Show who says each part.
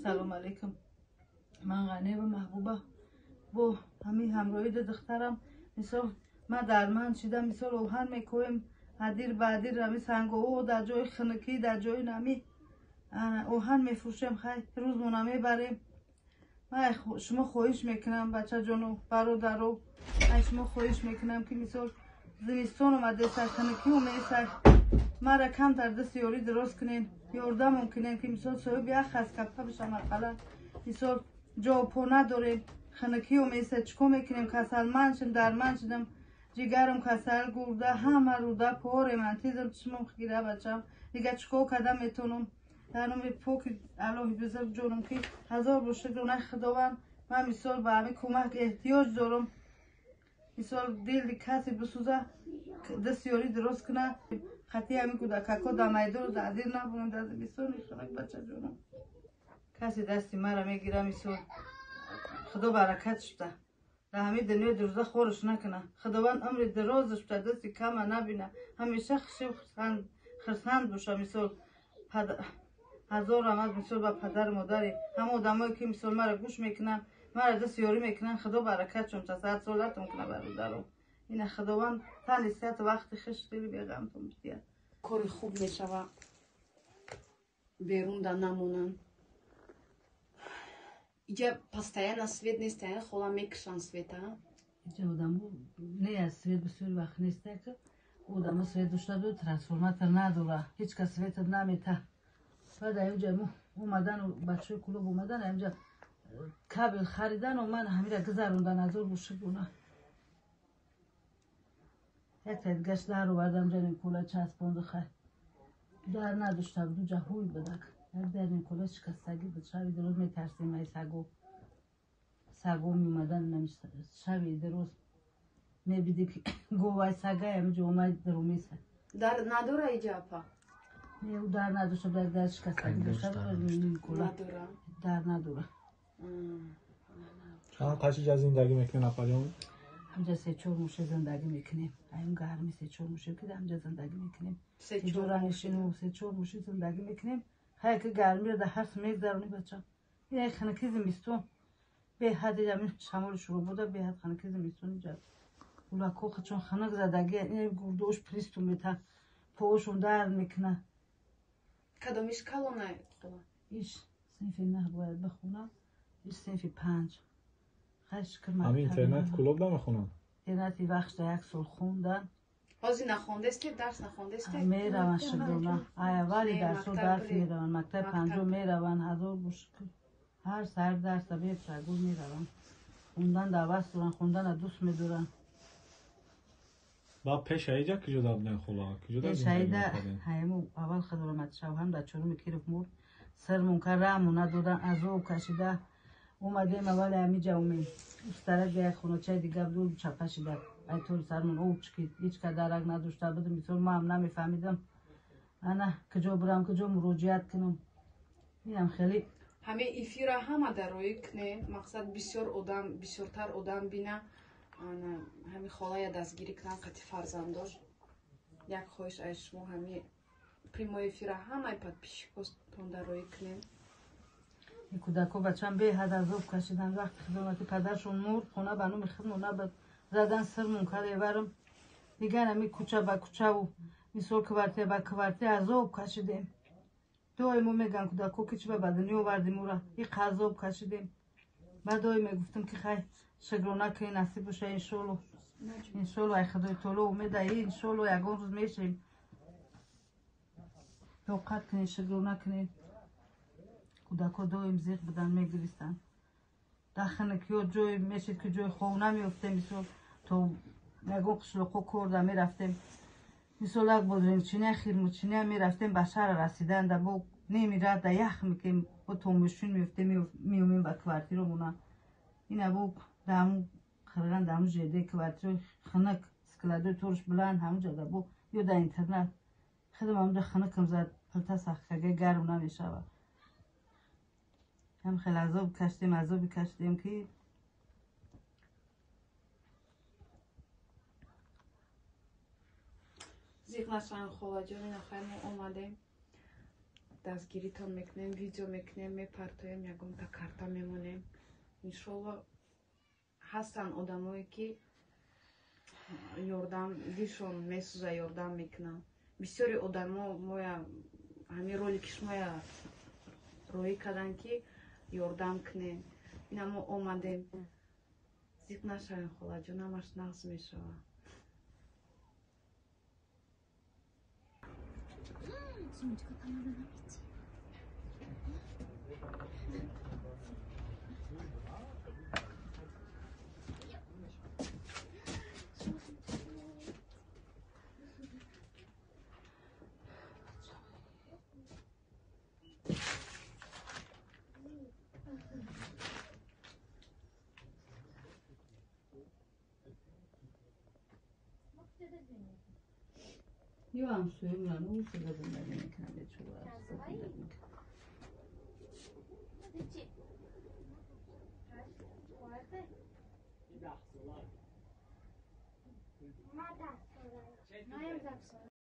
Speaker 1: Салом алейкум. Ман Ғанева Маҳбуба бо ҳамин ҳамроҳи ду духтарам. Мисол ман дарманд шидам, мисол оҳан мекоем, адир ба адир ҳамин сангово дар ҷои хунукӣ, дар ҷои намӣ оҳан мефурӯшем, хай рӯзмона мебарем. Ман шумо хоҳиш мекунам, бачаҷону бародаро, ай шумо хоҳиш мекунам ки мисол зимистон омадеса, хунукӣ омеса, мара камтар даст ёрӣ дуруст кунен, ёрдамон кунен ки мисол соҳиби як хаскапа бишам ақаллан. Мисол ҷо-по надорем, хунукӣ омеса, чӣ кор мекунем? Касалманд шудам, дарманд шудам, ҷигарам касал, гурда, ҳама руда пор ремантизм, чишмам гира бачам. Дига чӣ кор карда метавонам? Дар номи поки Аллоҳи бузург ҷонам ки ҳазор бор шукрона Худованд, ман мисол ба ҳамин кӯмак эҳтиёҷ дорам. Мисол дили касе бисӯза, даст ёрӣ дуруст куна, хати ҳамин кӯдакако дар майдону дар адир набурем, дар зимистони хунук бачаҷонам. Касе дасти мара мегира, мисол Худо баракатш буда, дар ҳамин дунёи дурӯза хорш накуна, Худованд умри дарозаш буда, дасти кама набина, ҳамеша хуши хурсанд боша. Мисол ҳазор раҳмат мисол ба падару модари ҳама одамое ки мисол мара гӯш мекунанд, мара даст ёрӣ мекунанд, Худо баракатшон та сад солатон куна бародаро. Ина Худованд тани сиҳату вақти хуш дили беғамтон бидиҳад.
Speaker 2: Кори хуб мешава, берун да намонанд. Иҷа постоянно свет нест, хола мекушанд света.
Speaker 1: Иҷа одамо не аз свет бисёр вақт нест, ки одамо свет дошта буд, трансформатор надора, ҳеҷ кас света намета. Баъд инҷа омадану бачаҳои клуб омадан, инҷа кабел харидану ман ҳамира гузарондан, ҳазор бор шукрона. Якта дигаш дар овардам, ҷа нимкула часпонду хай. Дар надошта буд, уҷа ҳуй будак. Як дар нимкула шикастагӣ буд. Шаби дуруз метарсем ай саго. Саго меомадан, шаби дуруз мебиди ки говай сагай ҳамиҷо омад дурумеса.
Speaker 2: Дар надора иҷа апа?
Speaker 1: Не, ӯ дар надошта буд, дар шикастагӣ дошта буд, нимкула. Дар надора.
Speaker 3: Чанд қашиҷа зиндагӣ мекунед апаҷон?
Speaker 1: Ҳамҷа се-чор муше зиндагӣ мекунем. Аюн гарми се-чор муше ки ҳамҷа зиндагӣ мекунем. Иҷоранишину се-чор муше зиндагӣ мекунем. Хай ки гармиро дар ҳарс мегзаронӣ бача. Ин ай хунукӣ зимистон. Беҳад ҳамин шамоли шурӯъ буда, беҳад хунукӣ зимистон иҷа. Улако чун хунук задагӣ, ин гурдош приступ мета, поошон дард мекуна.
Speaker 2: Кадомиш калона хола?
Speaker 1: Иш синфи наҳ бояд бихонам, иш синфи панҷ. Хай шукр.
Speaker 3: Ҳамин интернат клуб намехонанд?
Speaker 1: Интернати вақт як сол хондан.
Speaker 2: Ҳозир нахондесте, дарс нахондесте?
Speaker 1: Мераванд шукрона. Ай аввали дарсо дарс мераванд, мактаби панҷум мераванд, ҳазор бор шукр. Ҳар саҳар дарса бепрагул мераванд. Хондан даъват доранд, хондана дӯст медоранд.
Speaker 3: Ба пеша иҷа куҷо дар будем хола? Куҷо дар
Speaker 1: Пеша ида ҳайму аввал худорамат шавҳам дар чоруми Киров мурд. Сармон кар раҳмон надодан, азоб кашида омадем аввали ҳамиҷа омем. Устарак як хоначаи дига буд, чапа шида. Ай тори сармон об чикид, ҳеҷ ка дарак надошта будем, мисол ман ҳам намефаҳмидам. Ана куҷо бурам, куҷо муроҷиат кунам. Инам хеле
Speaker 2: ҳамин эфира ҳама дароӣ кунем, мақсад бисёр одам, бисёртар одам бина. Ана ҳамин холая дастгирӣ кунам қати фарзандош. Як хоҳиш аз шумо, ҳамин прямой эфира ҳамаи подписчикотон дароӣ кунем.
Speaker 1: Ин кӯдако бачам беҳад азоб кашидан. Вақти хидмати падаршон мурд, хона ба номи хидмон набуд. Задан сирмон кареварам. Дигар ҳамин кӯча ба кӯчаву мисол квартира ба квартира азоб кашидем. Доимо меган кӯдако ки чӣ ба дунё овардем ӯра, иқа азоб кашидем. Баъд доим мегуфтам ки хай шукрона кунӣ, насиб боша иншолло. Иншолло ай Худои таоло умеда, иншолло ягон рӯз мешавем. Тоқат кунед, шукрона кунед. Кӯдако доим зиқ будан, мегиристанд. Дар хунукиҳо ҷой мешид ки ҷои хов намеёфтем, мисол то ягон қишлоқҳо корда мерафтем. Мисол як бодрингчиня, хирмучиня мерафтем, ба шаҳр расидан да бо неми рад да ях мекем, бо томошин меёфтем, меомем ба квартиромона. Ина бо даҳаму қирған, даҳаму жеде квартирои хунук, складои торш буланд, ҳамуҷа да бо ё дар интернат. Худам ҳамуҷа хунукам зад, пилта сахкага гарм намешавад. Ҳам хеле азоб кашидем, азоби кашидем ки
Speaker 2: зиқ нашавем холаҷон, ина хай мо омадем. Дастгиритон мекунем, видео мекунем, мепартоем, ягонта карта мемонем. Иншолло, ҳастанд одамое, ки ёрдам дилшон месӯза, ёрдам мекунанд. Бисёри одамо моя ҳамин ролики шумоя роҳӣ карданд, ки ёрдам кунем. Ина мо омадем. Зиқ нашавем, холаҷон, ҳамаш нағз мешавад.
Speaker 4: Сумочка там надо найти.
Speaker 1: Ё ҳамсоямонан, ӯ сига зиндагӣ мекунад, бечора.